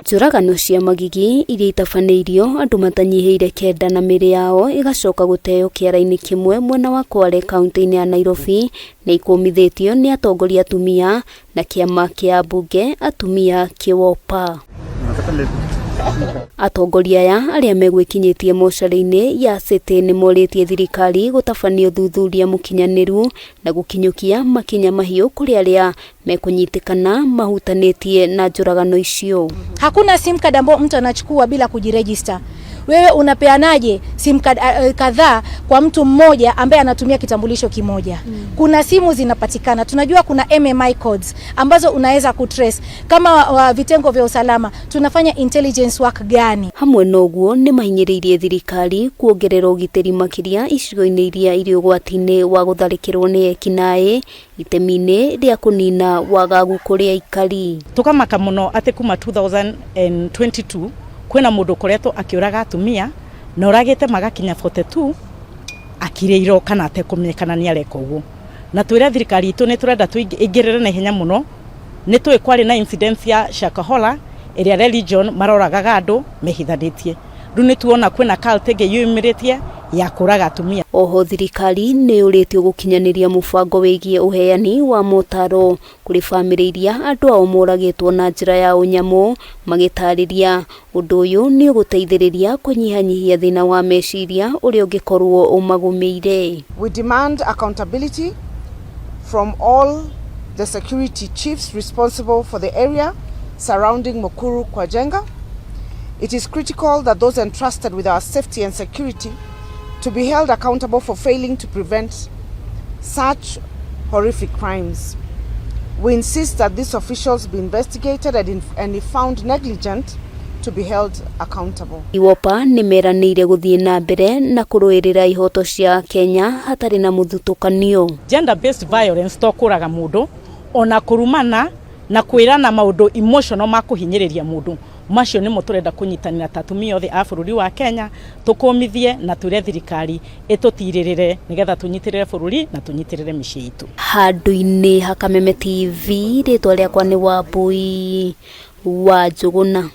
Njũragano cia magigi iria itabanĩirio andũ matanyihĩire kenda na mĩĩrĩ yao ĩgacoka gũteo kĩara-inĩ kĩmwe mwena wa Kwale kaunti-inĩ ya Nairobi nĩ ikũmithĩtio nĩ atongoria atumia na kĩama kĩa ambunge atumia KIWOPA. Atongoria aya arĩa megwĩkinyĩtie mocarĩ-inĩ ya City nĩ morĩtie thirikari gũtabania ũthuthuria mũkinyanĩru na gũkinyũkia makinya mahiũ kũrĩ arĩa mekũnyitĩkana mahutanĩtie na njũragano icio. Hakuna sim card ambayo mtu anachukua bila kujiregister. Wewe unapeanaje sim card kadhaa kwa mtu mmoja ambaye anatumia kitambulisho kimoja? Kuna simu zinapatikana, tunajua kuna MMI codes ambazo unaweza kutrace. Kama vitengo vya usalama tunafanya intelligence work gani? Hamwe na ũguo nĩ mahinyĩrĩirie thirikari kuongerera ũgitĩri makĩria icigo-inĩ iria irĩ ũgwati-inĩ wa gũtharĩkĩrwo nĩ ekinaĩ itemi-inĩ rĩa kũnina wagagu kũrĩ aikari. Tukamaka muno ati kuma 2022 kwina mundu ukoretwo akiuraga atumia na uragite magakinya 42 akirĩirwo kana atekũmenyekana nĩ areka ũguo. Na twĩre thirikari itũ nĩ tũrenda tũingĩrĩre na ihenya mũno. Nĩ tũĩ kwarĩ na incidents ya Shakahola ĩrĩa religion maroragaga andũ mehithanĩtie. Rĩu nĩ tuona kwĩna cult ĩngĩ yumĩrĩtie ya kũraga atumia. Oho thirikari nĩ yũrĩtio gũkinyanĩria mũbango wĩgiĩ ũheani wa motaro kũrĩ bamĩrĩ iria andũ ao moragĩtwo na njĩra ya ũnyamũ, magĩtarĩria ũndũ ũyũ nĩ ũgũteithĩrĩria kũnyihanyihia thĩna wa meciria ũrĩa ũngĩkorwo ũmagũmĩire. We demand accountability from all the security chiefs responsible for the area surrounding Mukuru Kwa Njenga. It is critical that those entrusted with our safety and security to be held accountable for failing to prevent such horrific crimes. We insist that these officials be investigated and if found negligent, to be held accountable. Iwopa nĩ meranĩire gũthiĩ na mbere na kũrũĩrĩra ihoto cia Kenya hatarĩ na mũthutũkanio. Gender based violence to kũraga mũndũ, ona kũrumana na kwĩrana maũndũ emotional ma kũhinyĩrĩria mũndũ, macio nĩmo tũrenda kũnyitanĩra ta atumia othe a bũrũri wa Kenya tũkũmithie na twĩre thirikari ĩtũtirĩrĩre nĩgetha tũnyitĩrĩre bũrũri na tũnyitĩrĩre mĩciĩ itũ. Handũ-inĩ ha Kameme TV, rĩtwa rĩakwa nĩ Wambui wa Njũgũna.